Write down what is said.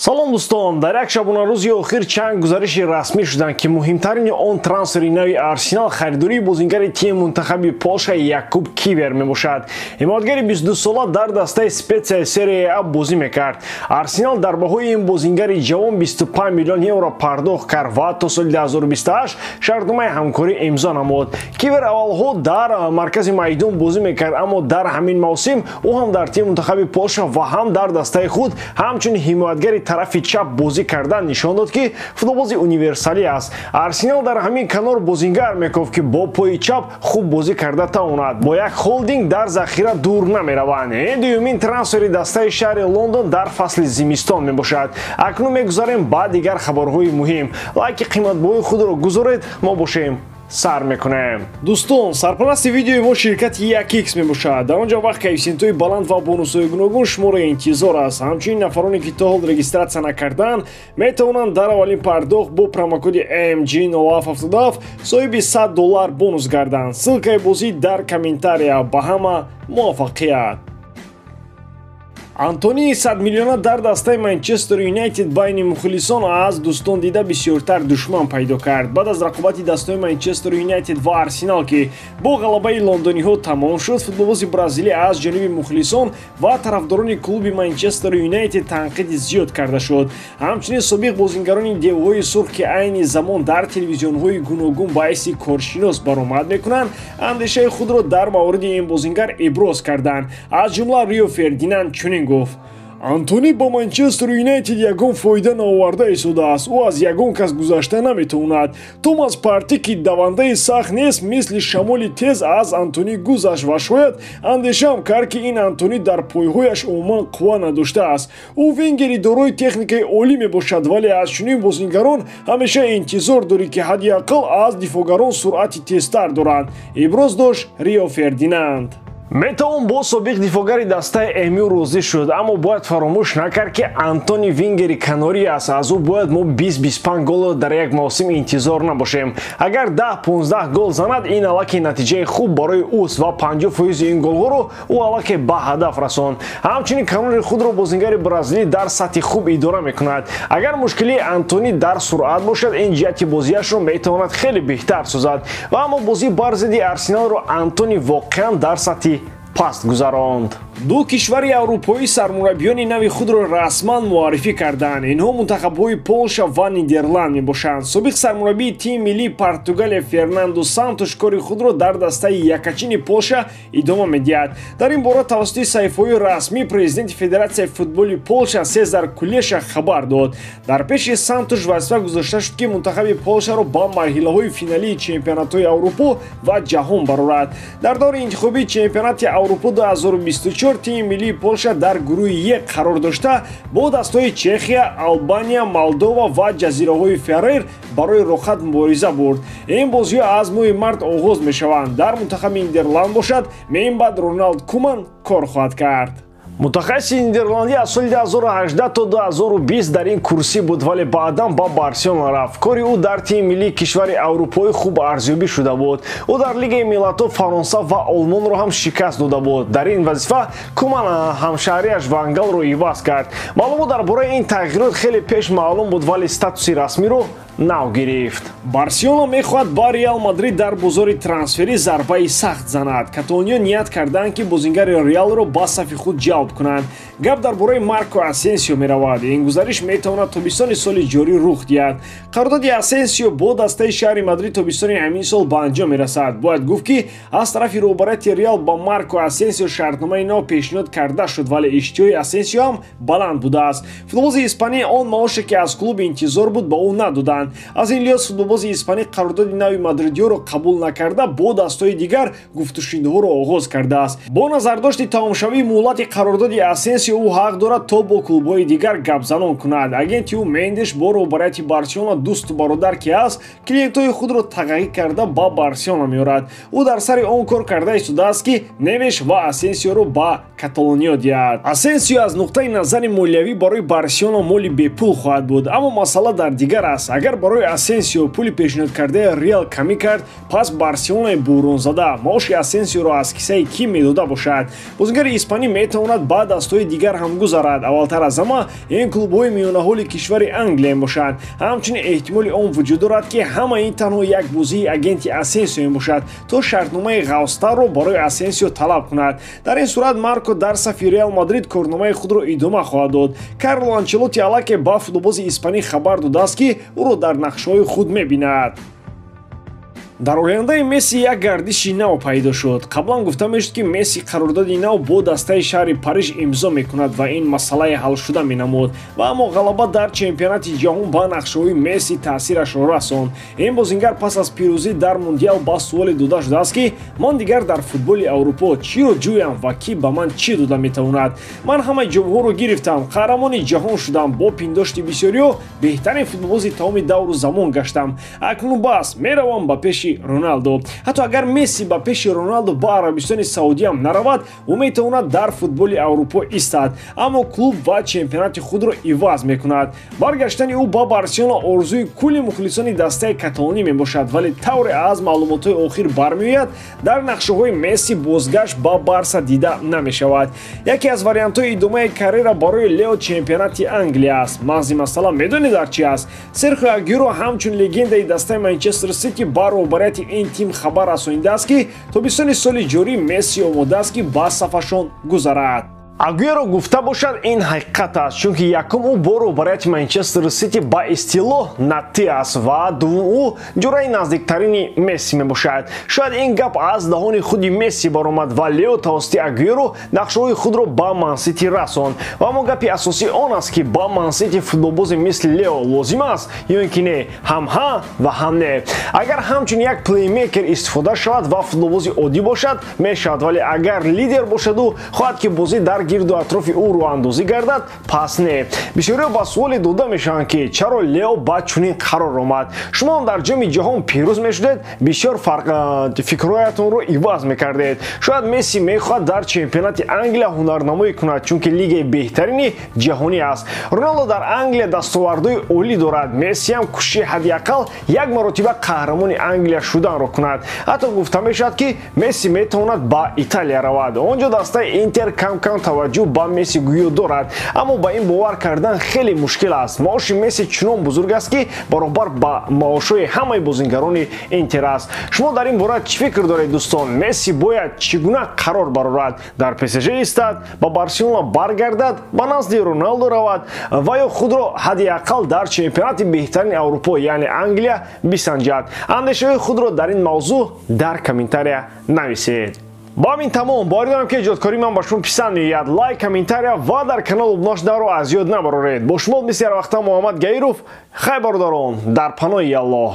Салом дӯстон, дар як шабонарӯзи охир чанд гузариши расмӣ шуданд, ки муҳимтарини он трансфери нави Арсенал харидории бозингари тими мунтахаби Полша Якуб Кивер мебошад. Ҳимоятгари 22сола дар дастаи Спетсияи Серия А бозӣ мекард. Арсенал дар баҳои ин бозингари ҷавон 25 миллион евро пардохт кард ва то соли 2028 шартномаи ҳамкорӣ имзо намуд. Кивер аввалҳо дар маркази майдон бозӣ мекард, аммо дар ҳамин мавсим ӯ ҳам дар тими мунтахаби Полша ва ҳам дар дастаи худ ҳамчун ҳимоятгари тарафи чап бозӣ кардан нишон дод, ки футболбози универсалӣ аст. Арсенал дар ҳамин канор бозингар мекофт, ки бо пои чап хуб бозӣ карда тавонад. Бо як холдинг дар захира дур намераванд. Ин дуюмин трансфери дастаи шаҳри Лондон дар фасли зимистон мебошад. Акнун мегузарем ба дигар хабарҳои муҳим. Лайки қиматбоҳои худро гузоред, мо бошем сар мекунем. Дӯстон, сарпарасти видеои мо ширкати 1x мебошад. Дар он ҷо вақт коэффисиентҳои баланд ва бонусҳои гуногун шуморо интизор аст. Ҳамчунин нафароне, ки то ҳол регистратсия накарданд, метавонанд дар аввалин пардохт бо промокоди MG0777 соҳиби $100 бонус гарданд. Ссылкаи бозӣ дар комментария. Ба ҳама муваффақият! Антони 100 миллиона дар дастаи Манчестер Юнайтед байни мухлисон аз дӯстон дида бисёртар душман пайдо кард. Баъд аз рақобати дастаи Манчестер Юнайтед ва Арсенал, ки бо ғалабаи лондониҳо тамом шуд, футболбози бразилӣ аз ҷониби мухлисон ва тарафдорони клуби Манчестер Юнайтед танқиди зиёд карда шуд. Ҳамчунин собиқ бозингарони девҳои сурх, ки айни замон дар телевизионҳои гуногун ба ҳайси коршинос баромад мекунанд, андешаи худро дар мавриди ин бозингар иброз карданд. Аз ҷумла Рио Фердинанд чунин гуфт: Антони ба Манчестер Юнайтед ягон фоида наоварда истодааст. Ӯ аз ягон кас гузашта наметавонад. Томас Парти, ки давандаи сахт нест, мисли шамоли тез аз Антони гузашт ва шояд андешаам кард, ки ин Антони дар пойҳояш умуман қувва надоштааст. Ӯ венгери дорои техникаи олӣ мебошад, вале аз чунин бозингарон ҳамеша интизор дорӣ, ки ҳадди ақал аз дифоъгарон суръати тезтар доранд, иброз дошт Рио Фердинанд. Метавон бо собиқ дифоъгари дастаи МЮ розӣ шуд, аммо бояд фаромӯш накард, ки Антони вингери канорӣ аст. Аз ӯ бояд мо 20-25 голро дар як мавсим интизор набошем. Агар 10-15 гол занад, ин аллакай натиҷаи хуб барои ӯст ва 50% ин голҳоро ӯ аллакай ба ҳадаф расонд. Ҳамчунин канори худро бозингари бразилӣ дар сатҳи хуб идора мекунад. Агар мушкилии Антони дар суръат бошад, ин ҷиҳати бозиашро метавонад хеле беҳтар созад. Ва аммо бозӣ бар зидди Арсеналро Антони воқеан дар сатҳи паст гузаронд. Ду кишвари аврупоӣ сармураббиёни нави худро расман муаррифӣ карданд. Инҳо мунтахабҳои Полша ва Нидерланд мебошанд. Собиқ сармураббии тими миллии Португалия Фернандо Сантош кори худро дар дастаи якачини Полша идома медиҳад. Дар ин бора тавассути саҳифаҳои расмии президенти Федератсияи футболи Полша Сезар Кулеша хабар дод. Дар пеши Сантош вазифа гузошта шуд, ки мунтахаби Полшаро ба марҳилаҳои финалии чемпионатҳои Аврупо ва ҷаҳон барорад. Дар даври интихобии чемпионати Аврупо 2024 тими миллии Полша дар гурӯҳи Е қарор дошта, бо дастҳои Чехия, Албания, Молдова ва ҷазираҳои Фарер барои роҳхат мубориза бурд. Ин бозиҳо аз моҳи март оғоз мешаванд. Дар мунтахаби Нидерланд бошад, меинбаъд Роналд Куман кор хоҳад кард. Мутахассиси нидерландӣ аз соли 2018 то 2020 дар ин курсӣ буд, вале баъдан ба Барселона рафт. Кори ӯ дар тими миллии кишвари аврупоӣ хуб арзёбӣ шуда буд. Ӯ дар Лигаи миллатҳо Фаронса ва Олмонро ҳам шикаст дода буд. Дар ин вазифа Куман ҳамшаҳрияш Вангалро иваз кард. Маълумот дар бораи ин тағйирот хеле пеш маълум буд, вале статуси расмиро нав гирифт. Барселона мехоҳад ба Реал Мадрид дар бозори трансферӣ зарбаи сахт занад. Каталониё ният карданд, ки бозингари Реалро ба сафи худ ҷалб кунанд. Гап дар бораи Марко Асенсио меравад. Ин гузариш метавонад тобистони соли ҷорӣ рух диҳад. Қарордоди Асенсио бо дастаи шаҳри Мадрид тобистони ҳамин сол ба анҷом мерасад. Бояд гуфт, ки аз тарафи роҳбарияти Реал ба Марко Асенсио шартномаи нав пешниҳод карда шуд, вале иштиҳои Асенсио ҳам баланд будааст. Футболбози испанӣ он маоше, ки аз клуб интизор буд, ба ӯ надоданд. Аз ин лиҳоз футболбози испанӣ қарордоди нави мадридиёро қабул накарда, бо дастҳои дигар гуфтушунидҳоро оғоз кардааст. Бо назардошти тамомшавии муҳлати қарордоди Асенсио ӯ ҳақ дорад то бо клубҳои дигар гапзанон кунад. Агенти ӯ Мендеш бо роҳбарияти Барселона дӯсту бародар ки аст, клиентҳои худро тағайӣ карда ба Барселона меорад. Ӯ дар сари он кор карда истодааст, ки Невеш ва Асенсиоро ба Каталониё диҳад. Асенсио аз нуқтаи назари молиявӣ барои Барселона моли бепул хоҳад буд, аммо масъала дар дигар аст. Агар Агар барои Асенсио пули пешниҳодкардаи Реал камӣ кард, пас Барселонаи буҳронзада маоши Асенсиоро аз киссаи кӣ медода бошад? Бозингари испанӣ метавонад ба дастҳои дигар ҳам гузарад. Аввалтар аз ҳама ин клубҳои миёнаҳоли кишвари Англия мебошанд. Ҳамчунин эҳтимоли он вуҷуд дорад, ки ҳама ин танҳо як бозии агенти Асенсио мебошад, то шартномаи ғафзтарро барои Асенсио талаб кунад. Дар ин сурат Марко дар сафи Реал Мадрид корномаи худро идома хоҳад дод. Карло Анчелотти аллакай ба футболбози испанӣ хабар додааст, ки ӯро дар нақшаҳои худ мебинад. Дар ояндаи Месси як гардиши нав пайдо шуд. Қаблан гуфта мешуд, ки Месси қарордоди нав бо дастаи шаҳри Париж имзо мекунад ва ин масъалаи ҳалшуда менамуд. Ва аммо ғалаба дар чемпионати ҷаҳон ба нақшаҳои Месси таъсирашро расонд. Ин бозингар пас аз пирӯзӣ дар мундиал ба суоле дода шудааст, ки ман дигар дар футболи Аврупо чиро ҷӯям ва кӣ ба ман чӣ дода метавонад? Ман ҳамаи ҷомҳоро гирифтам, қаҳрамони ҷаҳон шудам, бо пиндошти бисёриҳо беҳтарин футболбози тамоми давру замон гаштам. Акнун бас, меравам ба пеши Роналдо. Ҳатто агар Месси ба пеши Роналдо ба Арабистони Саудиам наравад, ӯ метавонад дар футболи Аврупо истад, аммо клуб ва чемпионати худро иваз мекунад. Баргаштани ӯ ба Барселона орзуи кулли мухлисони дастаи каталонӣ мебошад, вале тавре аз маълумотҳои охир бармеояд, дар нақшаҳои Месси бозгашт ба Барса дида намешавад. Яке аз вариантҳои идомаи карьера барои Лео чемпионати Англия аст. Мағзи масъала медонед дар чи аст? Серхио Агюро ҳамчун легендаи дастаи Манчестер Сити ба роҳбарияти ин тим хабар расонидааст, ки тобистони соли ҷорӣ Месси омодааст, ки ба сафашон гузарад. Агуэро гуфта бошад, ин ҳақиқат аст, чунки якум ӯ бо роҳбарияти Манчестер Сити ба истилоҳ натти аст ва дуввум ӯ ҷураи наздиктарини Месси мебошад. Шояд ин гап аз даҳони худи Месси баромад ва Лео тавассути Агуэро нақшаҳои худро ба Мансити расонд. Ва аммо гапи асосӣ он аст, ки ба Мансити футболбози мисли Лео лозим аст ё ин ки не, ҳам ҳа ва ҳам не. Агар ҳамчун як плеймейкер истифода шавад ва футболбози оддӣ бошад, мешавад, вале агар лидер бошаду хоҳад, ки бозӣ дар гирду атрофи ӯ роҳандозӣ гардад, пас не. Бисёриҳо ба суоле дода мешаванд, ки чаро Лео ба чунин қарор омад. Шумо ҳам дар ҷоми ҷаҳон пирӯз мешудед, бисёр фикрҳоятонро иваз мекардед. Шояд Месси мехоҳад дар чемпионати Англия ҳунарнамоӣ кунад, чунки лигаи беҳтарини ҷаҳонӣ аст. Роналдо дар Англия дастовардҳои олӣ дорад. Месси ҳам кӯшиши ҳадди ақал як маротиба қаҳрамони Англия шуданро кунад. Ҳатто гуфта мешавад, ки Месси метавонад ба Италия равад. Он ҷо дастаи Интер кам-кам таваҷҷӯҳ ба Месси гӯё дорад, аммо ба ин бовар кардан хеле мушкил аст. Маоши Месси чунон бузург аст, ки баробар ба маошҳои ҳамаи бозингарони Интер аст. Шумо дар ин бора чӣ фикр доред, дӯстон? Месси бояд чӣ гуна қарор барорад? Дар ПСЖ истад, ба Барселона баргардад, ба назди Роналдо равад ва ё худро ҳадди ақал дар чемпионати беҳтарини Аврупо, яъне Англия, бисанҷад? Андешаҳои худро дар ин мавзӯъ дар комментария нависед. Бо ҳамин тамом. Боварӣ дорам, ки эҷодкории ман ба шумо писанд меояд. Лайк, комментария ва дар канал обуна шуданро аз ёд набароред. Бо шумо мисли ҳар вақта Муҳаммад Гаиров. Хай, бародарон, дар паноҳи Аллоҳ.